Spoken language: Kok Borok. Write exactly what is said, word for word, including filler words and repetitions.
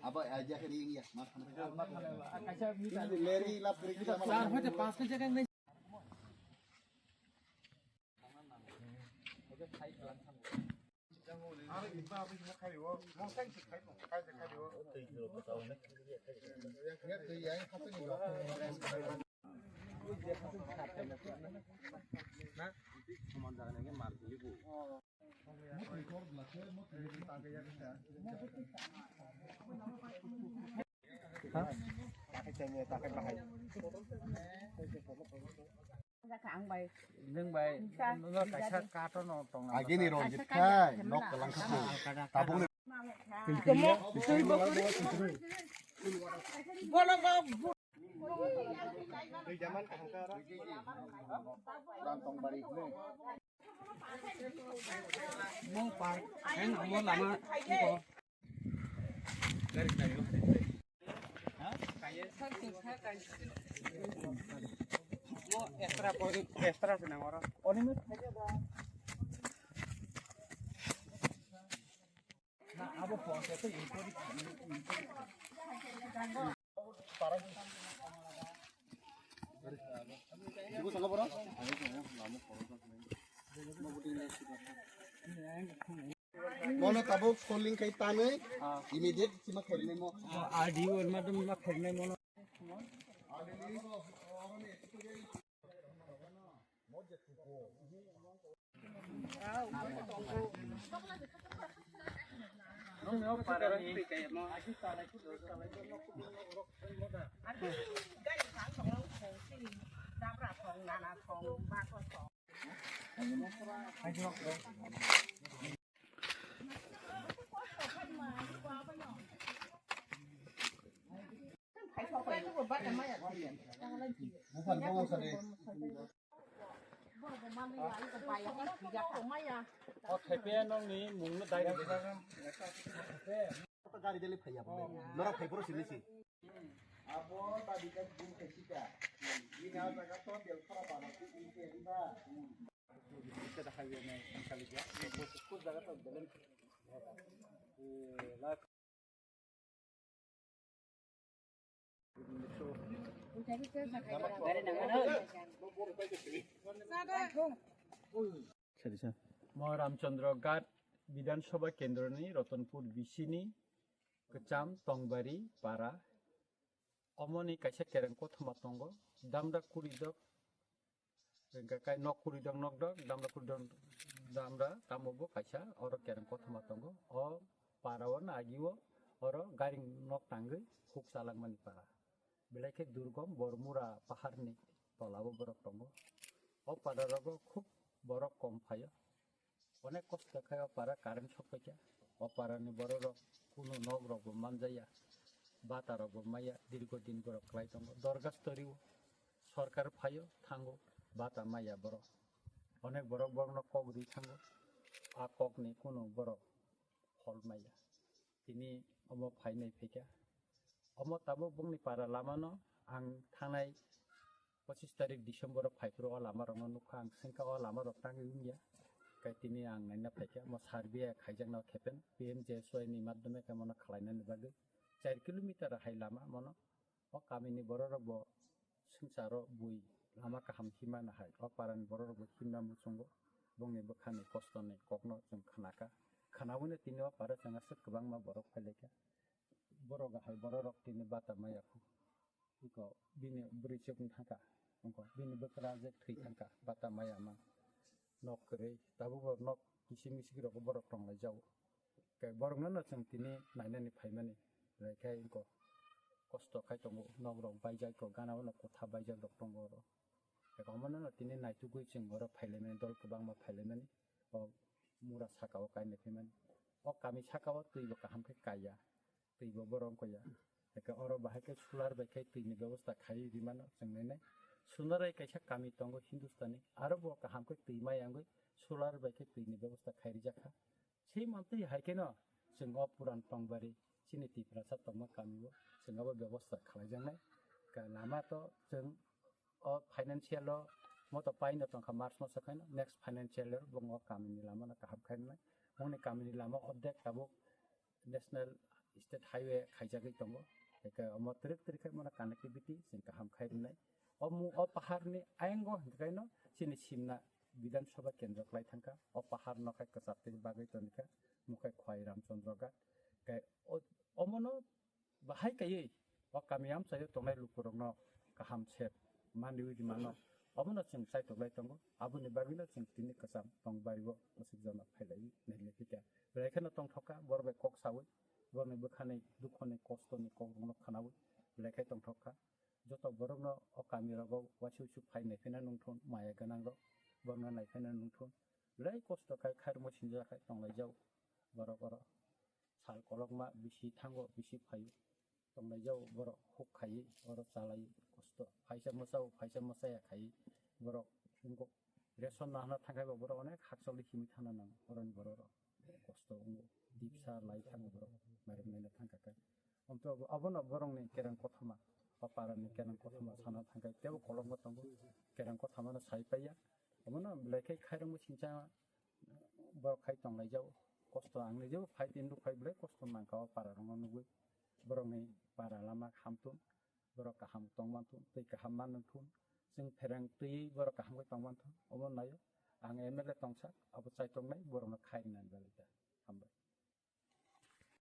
Abo aja kiri ya, mas. Leri lap kiri ya, mas. Ang bai. Nwng bai, nwng kaisa kato no tong. Agini Ronjit khai nok kalang kha. Tabuk ni. Bono go. Mo par, mo lama. Extra, extra se nang oro. Mono tabuk folding khai tanwi immediate sima khairnai mo. R D O ni madam ma khairnai mono. O thaipe nongni mungno dai rwdi. Gari dele phaiya bo. Norok phai phuru sini si. Abo tadi kan bun khasika. Ini jaga to del khara bana tu ini dia. Kita dah kaya ni kali dia. Khusus jaga to del. Mo Ramchandra Ghat Bidhan Sabha Kendroni Ratanpur B C ni Kwcham Tongbari Para. Omoni kaisa kereng kothoma tongo, damra kuri dok, hingke kai nok kuri dok, nok dok, damra kuri dok, damra tamo bo kaisa oro kereng kothoma tongo. O para o na agi o oro gari nok tangwi huk chalangmani para. Belai khe durgom Bormura paharni tola o borok tongo. O para rogo khub borok kom phaio. Onek kosto khai o para current sok paikha. O para ni borok rok kunu nok rok bo manjaya, bata rok bo maya, dirgo din borok klai tongo. Dorgas tori o sorkar phaio thango, bata maya borok. Onek borok borok no kok ri thango. A kok ni kunu borok phol maya. Tini omo phainai phaikha. Omo tabuk bongni para lamano ang thangnai pochis tarik December o phaiphuru o lama rokno nukha, ang swngkha o lama rok tangwi wngya. Kai tini ang naina phaikha, omo survey khaijaknai khepen P M G S Y ni madhyome khe mono khwlainani bagwi. Char kilometer hai lama mono. O kamini borok rok bo swngcharo bui lama kaham himna hai. O parani borok rok bo himna muchungo. Bongni bwkhani kostoni kokno chwng khnakha. Khnaui no tini o para chwng aswk kwbangma borok phailaikha. Borok hai borok rok tini bata maya khu. Iko bini bwrwi chukno thangkha. Ongkho bini bwkra je thwi thangkha. Bata maya ma. Nok kwrwi. Tabuk bo nok kisi misi rok borok tonglai jago. Khe borok no no chwng tini nainani phaimani. Belai khe iko kosto khai tongo. Nok rok baijak ko gana o no kotha baijak rok tongo oro. Eko omono no tini naitugwi chwng oro phailaimani, dol kwbangma phailaimani, o mura saka o kainwi phaimani. O kami saka o twi bo kaham khe kaiya, twi bo borok wngkha ya. Eko oro bahai khe solar bai khe twi ni bebosta khaiwi rimano chwng nai nai. Sonarai kaisa kami tongo Hindustani, aro bo kaham khe twi maya wngwi solar bai khe twi ni bebosta khai rijak kha. Sei mantwi hai kheno chwng o puran tongbari chini Tiprasa tongma kamio chwng abo bebosta khlaijaknai. Ka lama to chwng o financial o moto paino tongkha March maso khaino, next financial year bong o kamini lama no kaham khainai. Bongni kamini lama ordek tabuk national state highway khaijagwi tongo. Eke omo twrwk twrwk khai mano connectivity chwng kaham khai rwnai. O mu-, o paharni ayango hwnkhe kaino chini Simna Bidhan Sabha kendro khlai thangkha. O pahar no khai kwchap tei bagwi tonikha, mukhai Khwai Ramchandra Ghat. Kai o, omono bahai kaiwi o kami amchaio tongnai lukurokno kaham sep manwi di mano. Obono chwng chaitok lai tongo. Aboni bagwino chwng tini kwcham tong bario mwswkjakno phailaiwi nailaiphikha. Belai kheno tongthokha, borok bai kok saui, borokni bwkhani dukhoni kostoni kokrokno khwnaui belai khe tongthokha. Joto borokno o kamirogo uansuk uansuk phai naiphina nungthun, maya gwnangrok borokno naiphina nungthun. Belai kosto khai khairokma sinjak khai tonglaijak borok oro. Sal kolokma bisi thango, bisi phaio. Tonglaijak borok huk khaiwi oro chalai kosto. Phaisa mwchao, phaisa mwchaya khaiwi borok wngkok. Ration nahana thangkhai bo borok onek hakchal di himwi thangna nango oroni borok rok. Kosto wngo. Dipsa lai thango borok. Mairum naina thangkha khe. Omto obo-, obono borokni kereng kothoma. O parani kereng kothoma sana thangkhai tebo kolokma tongo. Kereng kothomano sai paiya. Obono belai khe khairokma singcha borok khai tonglaijak. Kosto ang nijebo phai tini rok phai belai kosto nangkha o para rokno nugwi. Borokni para lama hamtun. Borok kaham tongmanthun, tei kaham manwngthun. Chwng phereng twiwi borok kaham khe tongmanthun. Omo naio. Ang M L A tongsa, abo chaitok nai, borokno khai rwnani bagwi da. Hambai.